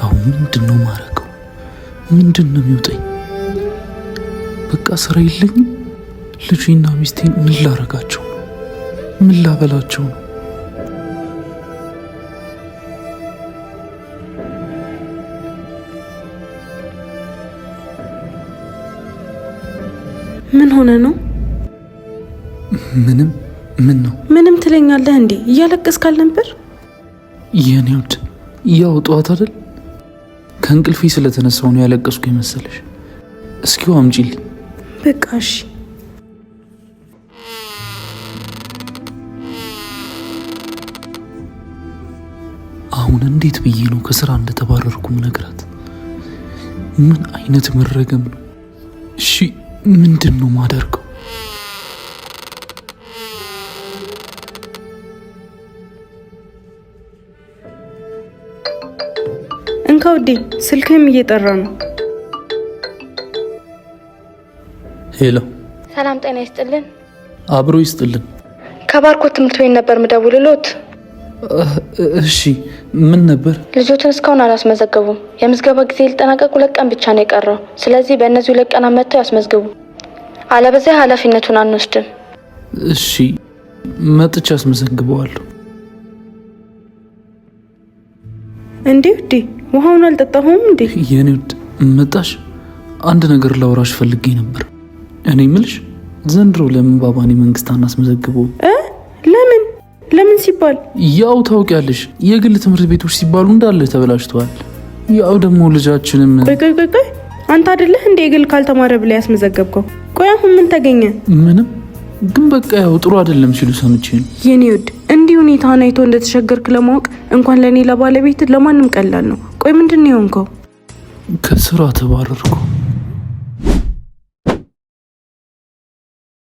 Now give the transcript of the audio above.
አሁን ምንድን ነው ማረገው? ምንድን ነው የሚውጠኝ? በቃ ስራ የለኝም። ልጄና ሚስቴን ምን ላረጋቸው ነው? ምን ላበላቸው ነው? ምን ሆነ ነው? ምንም። ምን ነው ምንም ትለኛለህ እንዴ? እያለቀስክ አልነበር? የኔ ውድ፣ ያው ጠዋት አይደል ከእንቅልፌ ስለተነሳሁ ነው ያለቀስኩ የመሰለሽ። እስኪ አምጪልኝ። በቃ እሺ። አሁን እንዴት ብዬ ነው ከስራ እንደተባረርኩ ነግራት? ምን አይነት መረገም ነው? እሺ ምንድን ነው ማደርገው? እንካ ውዴ፣ ስልክህም እየጠራ ነው። Hello፣ ሰላም ጤና ይስጥልን። አብሮ ይስጥልን። ከባርኮት ትምህርት ቤት ነበር ምደውልሎት። እሺ፣ ምን ነበር? ልጆትን እስካሁን አላስመዘገቡም። የምዝገባ ጊዜ ሊጠናቀቅ 2 ቀን ብቻ ነው የቀረው። ስለዚህ በእነዚህ 2 ቀናት መጥተው ያስመዝግቡ፣ አለበዚያ ኃላፊነቱን አንወስድም። እሺ፣ መጥቼ አስመዘግበዋለሁ። እንዴ ውዴ፣ ውሃውን አልጠጣሁም እንዴ? የኔ ውድ መጣሽ? አንድ ነገር ላውራሽ ፈልጌ ነበር። እኔ ምልሽ ዘንድሮ ለምን ባባን የመንግስት አናስመዘግበውም? ለምን ለምን ሲባል ያው ታውቂያለሽ፣ የግል ትምህርት ቤቶች ሲባሉ እንዳለ ተበላሽተዋል። ያው ደግሞ ልጃችንም ቆይ ቆይ ቆይ ቆይ፣ አንተ አይደለህ እንደ የግል ካልተማረ ብለህ ያስመዘገብከው? ቆይ አሁን ምን ተገኘ? ምንም፣ ግን በቃ ያው ጥሩ አይደለም ሲሉ ሰምቼ ነው። የኔ ውድ፣ እንዲህ ሁኔታህን አይቶ እንደተሸገርክ ለማወቅ እንኳን ለእኔ ለባለቤት ለማንም ቀላል ነው። ቆይ ምንድን ነው የሆንከው? ከስራ ተባረርኩ።